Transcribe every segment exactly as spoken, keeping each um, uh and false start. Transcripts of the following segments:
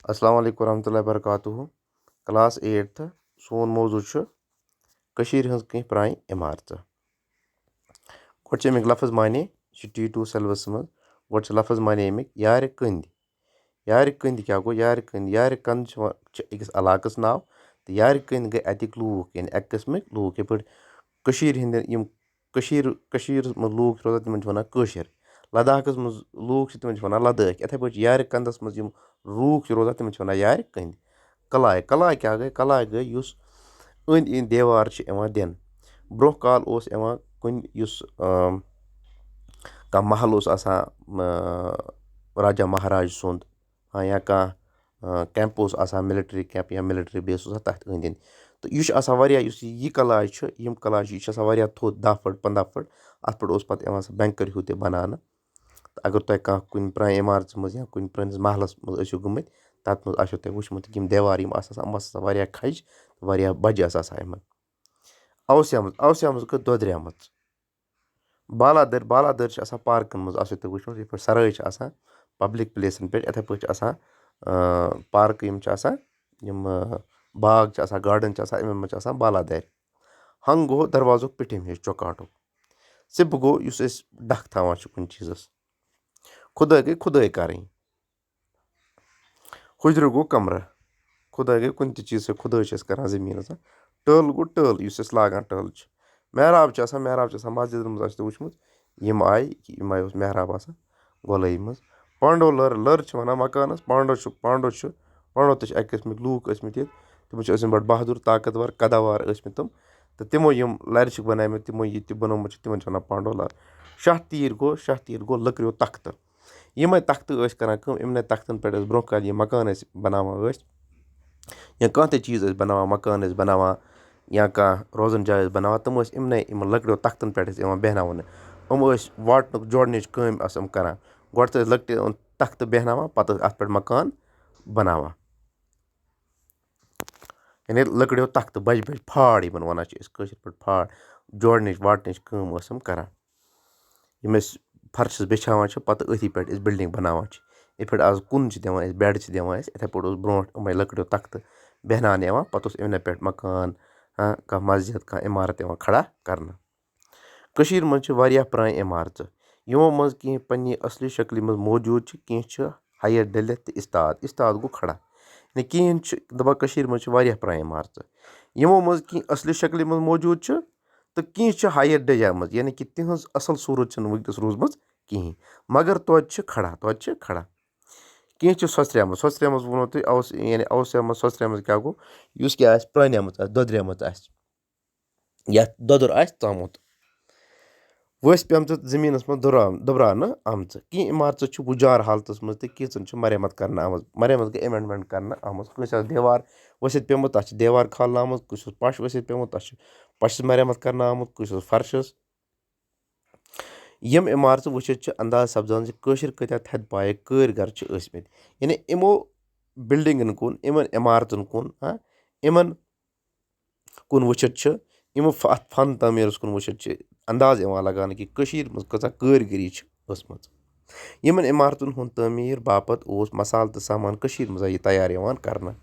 السلام علیکم ورحمۃ اللہ وبرکاتہ۔ کلاس ایٹتھ، سون موضوع چھُ کٔشیٖرِ ہٕنٛز کینٛہہ پرٛانہِ عمارژٕ۔ گۄڈٕ چھِ اَمِکۍ لفظ معنی، یہِ چھِ ٹی ٹوٗ سیلبسَس منٛز۔ گۄڈٕ چھِ لفظ معنی اَمِکۍ یارِ کٔنٛدۍ۔ یارِ کٔنٛدۍ کیٛاہ گوٚو؟ یارِ کٔنٛدۍ، یارِ کَنٛد چھِ وَ-، چھِ أکِس علاقَس ناو، تہٕ یارِ کٔنٛدۍ گٔے اَتِکۍ لوٗکھ، یعنی اَکہِ قٕسمٕکۍ لوٗکھ، یِتھ پٲٹھۍ کٔشیٖرِ ہِنٛدٮ۪ن یِم کٔشیٖر، کٔشیٖرِ منٛز لوٗکھ چھِ روزان، تِمَن چھِ وَنان کٲشِر۔ لداخَس منٛز لوٗکھ چھِ، تِمَن چھِ وَنان لدٲخۍ۔ یِتھَے پٲٹھۍ چھِ یارِ کَنٛدَس منٛز یِم لوٗکھ چھِ روزان، تِمَن چھِ وَنان یارِ کٔنٛدۍ۔ کَلاے، کَلاے کیٛاہ گٔے؟ کَلاے گٔے یُس أنٛدۍ أنٛدۍ دیوار چھِ یِوان دِنہٕ۔ برٛونٛہہ کال اوس یِوان کُنہِ یُس، آم، کانٛہہ محل اوس آسان، آ، راجا مہاراج سُنٛد، ہاں، یا کانٛہہ، آ، کیمپ اوس آسان، ملٹری کیمپ یا ملٹری بیس اوس آسان تَتھ أنٛدۍ أنٛدۍ۔ تہٕ یہِ چھُ آسان واریاہ، یُس یہِ، یہِ کَلاے چھُ، یِم کَلاے چھِ، یہِ چھُ آسان واریاہ تھوٚد، دَہ فُٹ، پنٛداہ فُٹ۔ اَتھ پٮ۪ٹھ اوس پَتہٕ یِوان سُہ بینکر ہیوٗ تہِ بَناونہٕ۔ تہٕ اگر تۄہہِ کانٛہہ کُنہِ پرٛانہِ عمارژِ منٛز یا کُنہِ پرٛٲنِس محلَس منٛز ٲسِو گٔمٕتۍ، تَتھ منٛز آسیو تۄہہِ وٕچھمُت کہِ یِم دیوار یِم آسہٕ آسان، یِم آسہٕ آسان واریاہ کھَجہِ، واریاہ بَجہِ آسہٕ آسان یِمَن۔ اوسیمٕژ، اوسیمٕژ گٔے دۄدریمٕژ۔ بالادٔرۍ، بالادٔرۍ چھِ آسان پارکَن منٛز، آسیو تۄہہِ وٕچھمُت، یِتھ پٲٹھۍ سرٲے چھِ آسان، پبلک پلیسَن پٮ۪ٹھ، یِتھَے پٲٹھۍ چھِ آسان، آ، پارکہٕ یِم چھِ آسان، یِم، آ، باغ چھِ آسان، گارڈن چھِ آسان، یِمَن منٛز چھِ آسان بالادٔرۍ۔ ہنٛگ گوٚو دروازُک پِٹھِم ہِش چوکاٹُک۔ سِپ گوٚو یُس أسۍ ڈَکھ تھاوان چھِ کُنہِ چیٖزَس۔ خُدٲے گٔے خُدٲے کَرٕنۍ۔ حُجرٕ گوٚو کَمرٕ۔ خُدٲے گٔے کُنہِ تہِ چیٖزٕ سۭتۍ، خُدٲے چھِ أسۍ کَران زٔمیٖنَس۔ ٹٲل گوٚو ٹٲل، یُس أسۍ لاگان ٹٲل چھِ۔ محراب چھِ آسان، محراب چھِ آسان مسجدَن منٛز، آسہِ تۄہہِ وٕچھمُت، یِم آیہِ، یِم آیہِ اوس محراب آسان گۄلٲیی منٛز۔ پانڈو لٔر، لٔر چھِ وَنان مکانَس، پانڈو چھُ، پانڈو چھُ، پانڈو تہِ چھِ اَکہِ قٕسمٕکۍ لوٗکھ ٲسۍمٕتۍ ییٚتہِ۔ تِم چھِ ٲسۍمٕتۍ بَڑٕ بہادُر، طاقتور، قداوار ٲسۍمٕتۍ تِم۔ تہٕ تِمو یِم لَرِ چھِکھ بَناومٕتۍ، تِمو یہِ تہِ بَنومُت چھُ، تِمَن چھِ وَنان پانڈو لَر۔ شاہ تیٖر گوٚو، شاہ تیٖر گوٚو لٔکرِ ہُنٛد تَختہٕ۔ یِمَے تَختہٕ ٲسۍ کَران کٲم، یِمنٕے تَختَن پٮ۪ٹھ ٲسۍ برٛونٛہہ کالہِ یِم مکان ٲسۍ بَناوان ٲسۍ، یا کانٛہہ تہِ چیٖز ٲسۍ بَناوان، مکان ٲسۍ بَناوان، یا کانٛہہ روزَن جاے ٲسۍ بَناوان، تِم ٲسۍ یِمنٕے، یِمَن لٔکرِ ہُنٛد تَختَن پٮ۪ٹھ ٲسۍ یِوان بیٚہناونہٕ۔ یِم ٲسۍ واٹنُک، جوڑنٕچ کٲم آسہٕ یِم کَران۔ گۄڈٕ تہِ ٲسۍ لٔکرِ ہُنٛد تَختہٕ بیٚہناوان، پَتہٕ ٲسۍ اَتھ پٮ۪ٹھ مکان بَناوان۔ یعنی لٔکرِ ہُنٛد تَختہٕ، بَجہِ بَجہِ پھاڑ یِمَن وَنان چھِ أسۍ کٲشِر پٲٹھۍ پھاڑ، جوڑنٕچ واٹنٕچ کٲم ٲسۍ یِم کَران۔ یِم أسۍ فرشَس بِچھاوان چھِ، پَتہٕ أتھی پٮ۪ٹھ أسۍ بِلڈِنٛگ بَناوان چھِ۔ یِتھ پٲٹھۍ آز کُن چھِ دِوان أسۍ، بٮ۪ڈ چھِ دِوان أسۍ، یِتھَے پٲٹھۍ اوس برٛونٛٹھ یِمَے لٔکرِ ہُنٛد تَختہٕ بیٚہناونہٕ یِوان، پَتہٕ اوس یِمنٕے پٮ۪ٹھ مکان، ہاں، کانٛہہ مسجد، کانٛہہ عمارت یِوان کھڑا کَرنہٕ۔ کٔشیٖرِ منٛز چھِ واریاہ پرٛانہِ عمارژٕ، یِمو منٛز کینٛہہ پننہِ اصلی شکلہِ منٛز موجود چھِ، کینٛہہ چھِ ہَیَر ڈٔلِتھ تہٕ استاد، استاد گوٚو کھڑا۔ یعنی کِہیٖنۍ چھِ دَپان کٔشیٖرِ منٛز چھِ واریاہ پرٛانہِ عمارژٕ، یِمو منٛز کینٛہہ اصلی شکلہِ منٛز موجود چھِ تہٕ کینٛہہ چھِ ہَیَر ڈٔجیمٕژ، یعنی کہِ تِہٕنٛز اصل صوٗرت چھَنہٕ وٕنکیٚس روٗزمٕژ کِہیٖنۍ، مگر توتہِ چھِ کھڑا، توتہِ چھِ کھڑا۔ کینٛہہ چھِ سۄژریمٕژ، سۄژریمٕژ ووٚنو تۄہہِ، اوس، یعنی اوسیمٕژ، سۄژریمٕژ کیٛاہ گوٚو؟ یُس کیٛاہ آسہِ، پرٛانیمٕژ آسہِ، دۄدریمٕژ آسہِ۔ یَتھ دۄدُر آسہِ ژامُت۔ ؤسۍ پیٚمژٕ زٔمیٖنَس منٛز دُرا-، دُبراونہٕ آمژٕ۔ کینٛہہ عمارژٕ چھِ وُجار حالتَس منٛز تہٕ کینٛژَن چھِ مرمت کرنہٕ آمٕژ۔ مرمت گٔے amendment کرنہٕ آمٕژ۔ کٲنٛسہِ آسہِ دیوار ؤسِتھ پیوٚمُت، تَتھ چھِ دیوار کھالنہٕ آمُت۔ کٲنٛسہِ اوس پَش ؤسِتھ پیوٚمُت، تَتھ چھِ پَشَس مرمت کرنہٕ آمُت۔ کٲنٛسہِ اوس فرشَس۔ یِم عمارژٕ وٕچھِتھ چھِ انداز سپدان زِ کٲشِر کۭتیٛاہ تھدِ پایہِ کٲرۍ گر چھِ ٲسۍمٕتۍ۔ یعنی یِمو buildingن کُن، یِمَن عمارژَن کُن، ہاں، یِمَن کُن وٕچھِتھ چھِ، یِم ف-، اَتھ فن تعمیٖرَس کُن وٕچھِتھ چھِ انداز یِوان لگاونہٕ کہِ کٔشیٖرِ منٛز کۭژاہ کٲرگٔری چھِ ٲسمٕژ۔ یِمن عمارتن ہُنٛد تعمیٖر باپتھ اوس مسالہٕ تہٕ سامان کٔشیٖرِ منٛزٕے یہِ تیار یِوان کرنہٕ۔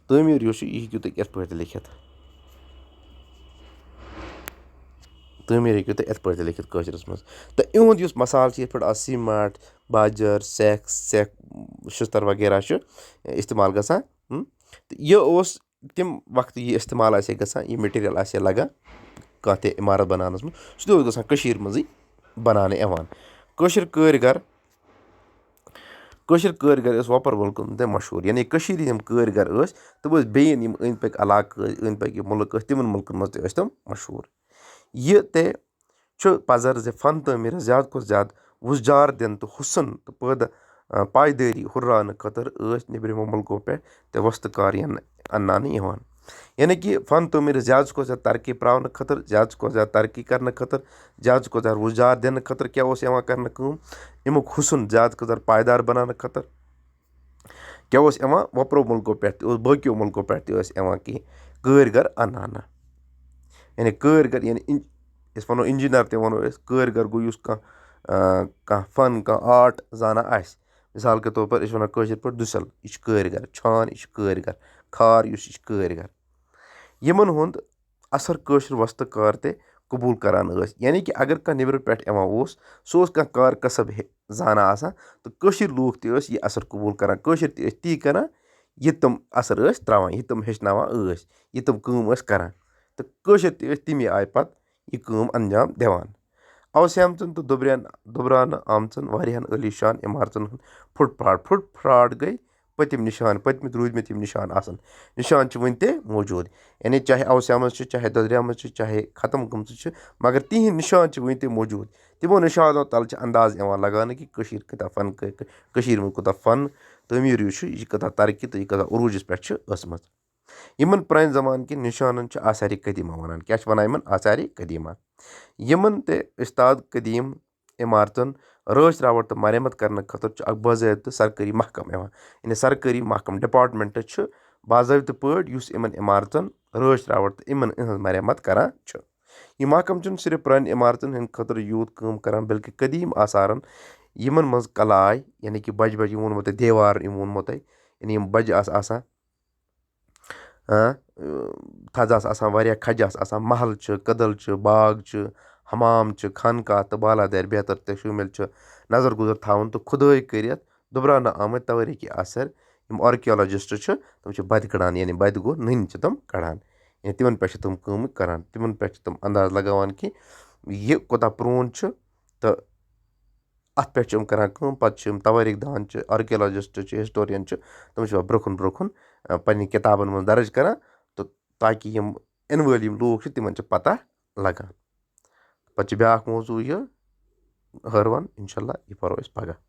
تعمیٖر یُس چھُ، یہِ ہیٚکِو تُہۍ یِتھ پٲٹھۍ تہِ لیکھِتھ۔ تعمیٖر ہیٚکِو تُہۍ یِتھ پٲٹھۍ تہِ لیکھِتھ کٲشرِس منٛز۔ تہٕ یِہُنٛد یُس مسالہٕ چھُ، یِتھ پٲٹھۍ آز سیٖمنٹ، باجر، سٮ۪کھ، سٮ۪کھ، شِستر وغیرہ چھُ استعمال گژھان۔ ہم؟ تہٕ یہِ اوس تِم وقتہٕ یہِ استعمال آسہِ ہے گژھان، یہِ material آسہِ ہے لگان کانٛہہ تہِ عمارت بناونس منٛز، سُہ تہِ اوس گژھان کٔشیٖرِ منٛزٕے بناونہٕ یِوان۔ کٲشِر کٲرۍ گر، کٲشِر کٲرۍ گر ٲسۍ وۄپر مُلکن تہِ مشہوٗر، یعنی کٔشیٖرِ ہٕنٛدۍ یِم کٲرۍ گر ٲسۍ، تِم ٲسۍ بیٚیَن یِم أنٛدۍ پٔکۍ علاقہٕ ٲسۍ، أنٛدۍ پٔکۍ یِم مُلک ٲسۍ، تِمن مُلکن منٛز تہِ ٲسۍ تِم مشہوٗر۔ یہِ تہِ چھُ پزر زِ فن تعمیٖرس زیادٕ کھۄتہٕ زیادٕ وُزجار دِنہٕ تہٕ حُسن تہٕ پٲدٕ، آ، پایدٲری ہُرراونہٕ خٲطرٕ ٲسۍ نیٚبرِمو مُلکو پٮ۪ٹھ تہِ وۄستہٕ کار یَنہٕ اَنناونہٕ یِوان۔ یعنی کہِ فن تعمیٖرس زیادٕ کھۄتہٕ زیادٕ ترقی پراونہٕ خٲطرٕ، زیادٕ کھۄتہٕ زیادٕ ترقی کرنہٕ خٲطرٕ، زیادٕ کھۄتہٕ زیادٕ وُزجار دِنہٕ خٲطرٕ کیٛاہ اوس یِوان کرنہٕ کٲم؟ اَمیُک حُسن زیادٕ کھۄتہٕ زیادٕ پایدار بناونہٕ خٲطرٕ کیٛاہ اوس یِوان؟ وۄپرو مُلکو پٮ۪ٹھ تہِ اوس، باقیو مُلکو پٮ۪ٹھ تہِ ٲسۍ یِوان کینٛہہ کٲرۍ گر اَنناونہٕ۔ یعنی کٲرۍ گر، یعنی اِن-، أسۍ وَنو engineer تہِ وَنو أسۍ، کٲرۍ گر گوٚو یُس کانٛہہ، آ، کانٛہہ فن، کانٛہہ art زانان آسہِ۔ مثال کے طور پر أسۍ وَنو کٲشِر پٲٹھۍ دُسٮ۪ل، یہِ چھُ کٲرۍ گر، چھان، یہِ چھُ کٲرۍ گر، کھار، یُس، یہِ چھُ کٲرۍ گر۔ یِمن ہُنٛد اثر کٲشِر وۄستہٕ کار تہِ قبوٗل کران ٲسۍ۔ یعنی کہِ اگر کانٛہہ نیٚبرٕ پٮ۪ٹھ یِوان اوس، سُہ اوس کانٛہہ کار کسب ہے-، زانان آسان، تہٕ کٲشِر لوٗکھ تہِ ٲسۍ یہِ اثر قبوٗل کران، کٲشِر تہِ ٲسۍ تی کران، یہِ تِم اثر ٲسۍ ترٛاوان، یہِ تِم ہیٚچھناوان ٲسۍ، یہِ تِم کٲم ٲسۍ کران۔ تہٕ کٲشِر تہِ ٲسۍ تَمی آیہِ پتہٕ یہِ کٲم انجام دِوان۔ اوسیمژن تہٕ دُبرین-، دُبراونہٕ آمژن واریاہن عٲلی شان عمارژن ہُنٛد پھُٹ پھراٹ۔ پھُٹ پھراٹ گٔے پٔتِم نِشان، پٔتمِس روٗدمٕتۍ یِم نِشان آسان۔ نِشان چھِ وٕنہِ تہِ موجوٗد۔ یعنی چاہے اوسیمٕژ چھِ، چاہے دۄدریمٕژ چھِ، چاہے ختم گٔمژٕ چھِ، مگر تِہِنٛدۍ نِشان چھِ وٕنہِ تہِ موجوٗد۔ تِمو نِشانو تل چھِ انداز یِوان لگاونہٕ کہِ کٔشیٖر کۭژاہ فن کٔ-، کٔشیٖر منٛز کوٗتاہ فن تعمیٖر یُس چھُ، یہِ کۭژاہ ترقی تہٕ یہِ کۭژاہ عروٗجس پٮ۪ٹھ چھِ ٲسمٕژ۔ یِمن پرٛانہِ زمانہٕ کہِ نِشانن چھِ آثارِ قدیمہ ونان۔ کیٛاہ چھِ ونان یِمن؟ آثارِ قدیمہ۔ یِمن تہِ استاد قدیٖم عمارتن رٲچھ راوٹھ تہٕ مرمت کرنہٕ خٲطرٕ چھُ اکھ باضٲبطہٕ سرکٲری محکمہٕ یِوان۔ یعنی سرکٲری محکمہٕ، department چھُ باضٲبطہٕ پٲٹھۍ یُس یِمن عمارتن رٲچھ راوٹھ تہٕ یِمن، یِہنٛز مرمت کران چھُ۔ یہِ محکمہٕ چھُنہٕ صرف پرٛانہِ عمارتن ہٕنٛدِ خٲطرٕ یوٗت کٲم کران، بلکہِ قدیٖم آثارن، یِمن منٛز قلعہٕ آے، یعنی کہِ بجہِ بجہِ، یِم ووٚنمو تۄہہِ، دیوار یِم ووٚنمو تۄہہِ، یعنی یِم بجہِ آسہٕ آسان، آ، تھَزٕ آسہٕ آسان، واریاہ کھجہِ آسہٕ آسان، محل چھِ، کٔدٕل چھِ، باغ چھِ، حمام چھِ، خانقاہ تہٕ بالادارِ بیتر تہِ شٲمِل چھِ۔ نظر گُزر تھاوُن تہٕ خُدٲے کٔرِتھ دُبراونہٕ آمٕتۍ توٲریٖخی آثار، یِم archaeologist چھِ، تِم چھِ بَدِ کَڑان، یعنی بَدِ گوٚو نٔنۍ چھِ تِم کَڑان۔ یعنی تِمَن پٮ۪ٹھ چھِ تِم کٲم کَران، تِمَن پٮ۪ٹھ چھِ تِم انداز لگاوان کہِ یہِ کوٗتاہ پرٛون چھُ تہٕ اَتھ پٮ۪ٹھ چھِ یِم کَران کٲم۔ پَتہٕ چھِ یِم توٲریٖخ دان چھِ، archaeologist چھِ، historian چھِ، تِم چھِ پَتہٕ برٛونٛہہ کُن برٛونٛہہ کُن، آ، پنٛنٮ۪ن کِتابَن منٛز درٕج کَران، تہٕ تاکہِ یِم یِنہٕ وٲلۍ یِم لوٗکھ چھِ، تِمَن چھِ پَتہ لَگان۔ پَتہٕ چھِ بیٛاکھ موضوع یہِ ہٲروَن، اِنشاء اللہ، یہِ پَرو أسۍ پَگاہ۔